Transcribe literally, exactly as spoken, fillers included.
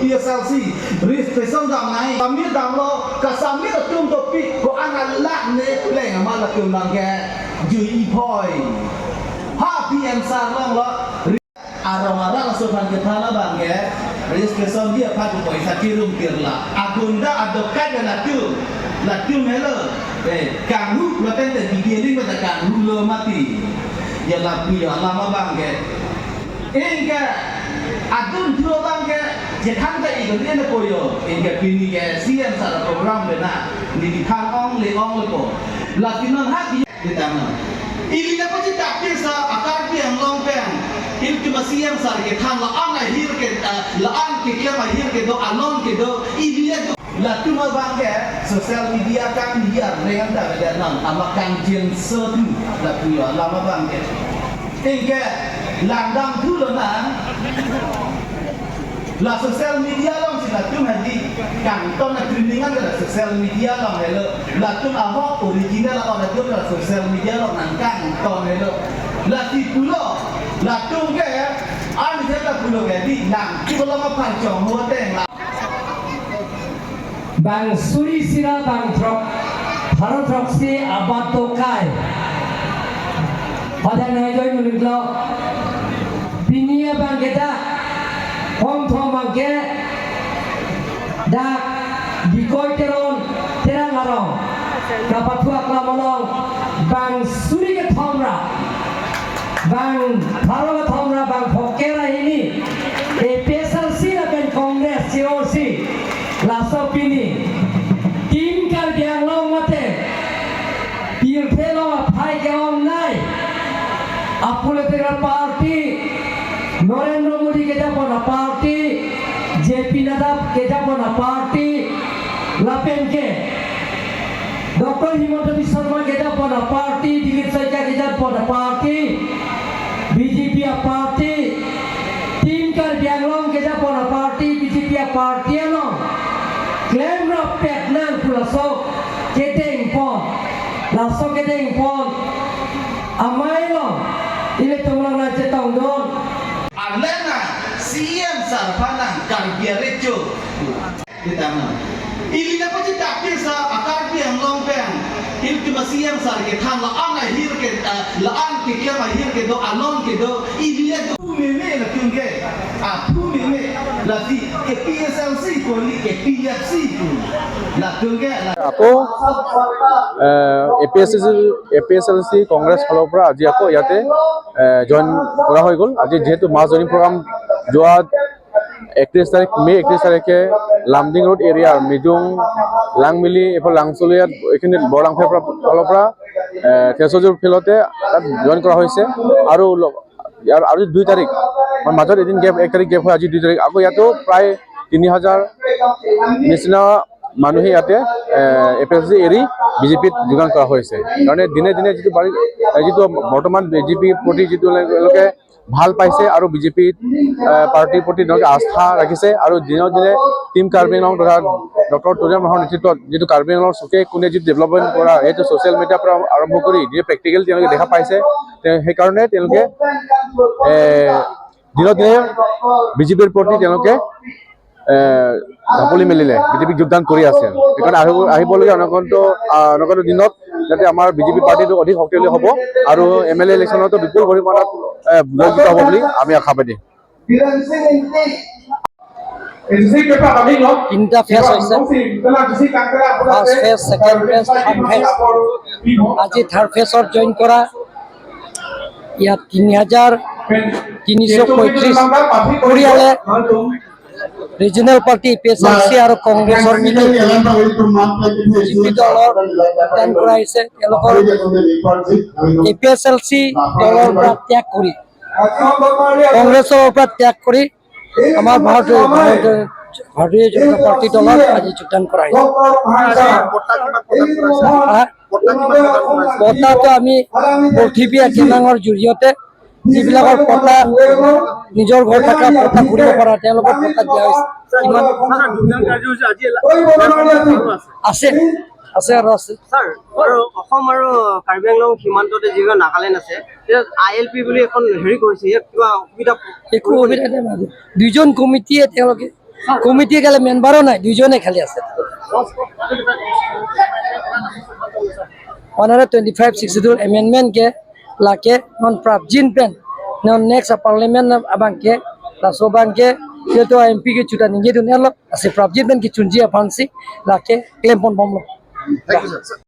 P S L C, registration dam nai, submit damlo, ka submit atum dopik, ko-an alak ne pleng amat latum abang ke, jui iphoi. Ha P M sir longlo, arong arang aso aphan kethan abang ke, registration dia pha ko poisa kirum kirla. Agunda adokai ke latum, latum helo, eh, kanghu, lapen te bidi ling pada kanghu lo mati. Ya lapu ya lama abang ke. Anke adun thu abang ke jekhan ke ikon ene koyo. Anke pini ke C M sir program bena neli than ong le ong le po. Lasi non ha di ditang. Ili na pachethak ke sa a Karbi Anglong pen. Ili cuma C M sir kethan la-an ahir ke, eh, la-an keklem ahir kedo, anon kedo. Ili ya Latum abang ke social media kang liar reng ta beda non, ama kang jin so tu latum alam abang ke. Anke langdam thu lonang. La social media along si latum hadi kangton na trending an la social media along helo. Latum ahok original ahok latum la social media along nangkangton helo. Lasi pulo latum ke an jela pulo ke di nang tu lo ma phan chong ho teng la. Bang suri sira bang throk, pharo throksi abat dokai. Pada nai joi munik lo. Pini abang ke dak, Hongthom abang ke, dak Bikoi Teron Terang arong kapathu aklam along bang suri kethom ra, bang pharo kethom ra, bang phongo ra hini A P H L C lapen Congress che-o si, laso pini Team Karbi Anglong mate pirthe along aphai ke-ongnei a political party, Narendra Modi kejapon a party, J P Nadda kejapon a party, lapen ke Doctor Himanta Biswa Sarma kejapon a party, Dilip Saikia kejapon a party, B J P a party, Team Karbi Anglong kejapon a party, B J P a party along klemrap pet nang pu laso kedeng pon, laso kedeng pon amei along ilitum along nangchetongdun. Alena C M sir aphan nang Karbi arecho. Ditang. Ili na pachethak ke sa a Karbi Anglong pen. Ili cuma C M sir kethan la-an ahir ke, eh, la-an keklem ahir kedo, anon kedo. Ili ya tu meme latum ke. Aphu meme. Lasi A P H L C ko ili A P H L C ko. Latum ke la- Ako, eh, A P H L C, A P H L C Congress ফালৰ পৰা আজি আকৌ ইয়াতে, eh, join কৰা হৈ গ'ল। আজি যিহেতু mass joining program যোৱা একত্ৰিশ তাৰিখ, মে একত্ৰিশ তাৰিখে লামডিং ৰোড এৰিয়াৰ মিজুং, লাংমিলি, এইফালে লাংচুলিয়াত এইখিনি বৰলাংফেৰ পৰা, ফালৰ পৰা, এ, থেচজুৰ ফিল্ডতে তাত জইন কৰা হৈছে। আৰু ল-, ইয়াৰ আৰু দুই তাৰিখ, মানে মাজত এদিন গেপ, এক তাৰিখ গেপ হয়, আজি দুই তাৰিখ, আকৌ ইয়াতো প্ৰায় তিনি হাজাৰ নিচিনা মানুহে ইয়াতে, এ, এ পি এছ চি এৰি বিজেপিত যোগদান কৰা হৈছে। কাৰণে দিনে দিনে যিটো বাঢ়ি, যিটো বৰ্তমান বিজেপিৰ প্ৰতি যিটো তেওঁলোকে ভাল পাইছে আৰু বিজেপি, আহ, পাৰ্টিৰ প্ৰতি তেওঁলোকে আস্থা ৰাখিছে আৰু দিনক দিনে টিম কাৰ্বি আংলং তথা ডক্টৰ তুলিৰাম ৰংহাতৰ নেতৃত্বত যিটো কাৰ্বি আংলঙৰ চুকে কোণে যিটো ডেভেলপমেণ্ট কৰা, সেইটো ছ'চিয়েল মিডিয়াৰ পৰা আৰম্ভ কৰি যিটো প্ৰেক্টিকেল তেওঁলোকে দেখা পাইছে, তে-, সেইকাৰণে তেওঁলোকে, এ, দিনক দিনে বিজেপিৰ প্ৰতি তেওঁলোকে, এ, ঢাপলি মেলিলে, বিজেপিত যোগদান কৰি আছে। সেইকাৰণে আহিব, আহিবলগীয়া অনাগত, আহ, অনাগত দিনত যাতে আমাৰ বিজেপি পাৰ্টিটো অধিক শক্তিশালী হ'ব আৰু এম এল এ ইলেকশ্যনতো বিপুল পৰিমাণত, এ, জয়যুক্ত হ'ব বুলি আমি আশাবাদী। তিনিটা ফেজ হৈছে, first phase, second phase, third phase. আজি থাৰ্ড ফেজত জইন কৰা ইয়াত তিনি হাজাৰ তিনিশ পঁয়ত্ৰিশ পৰিয়ালে regional party A P S L C আৰু কংগ্ৰেছৰ মিলি বিজেপি দলৰ যোগদান কৰা হৈছে। তেওঁলোকৰ এ পি এছ এল চি দলৰ পৰা ত্যাগ কৰি, কংগ্ৰেছৰ পৰা ত্যাগ কৰি আমাৰ ভাৰতীয়, ভাৰতীয়, ভাৰতীয় জনতা পাৰ্টি দলত আজি যোগদান কৰা হৈছে। হা? বঁটাটো আমি পৃথিৱী একেনাঙৰ জৰিয়তে যিবিলাকৰ পট্টা, নিজৰ ঘৰ থকা পট্টা ঘূৰিব পৰা, তেওঁলোকক পট্টা দিয়া হৈছে। কিমান যোগদান কাৰ্যসূচী আজি আছে, আছে আৰু আছে। ছাৰ, আৰু অসম আৰু কাৰ্বি আংলং সীমান্ততে যিখন নাগালেণ্ড আছে, ইয়াত আই এল পি বুলি এখন হেৰি কৰিছে, ইয়াত কিবা অসুবিধা? একো অসুবিধা নাই। দুইজন কমিটিয়ে তেওঁলোকে Committee ke member-o nai, duijone khali ase. One hundred twenty-five Sixth Schedule amendment ke lake non prapjin pen, non next a-parliament abang ke, laso abang ke, yeto M P ke chuta ningje dun erlo, lasi prapjin pen kechunji aphansi lake klempon bomlo. Thank you, sir.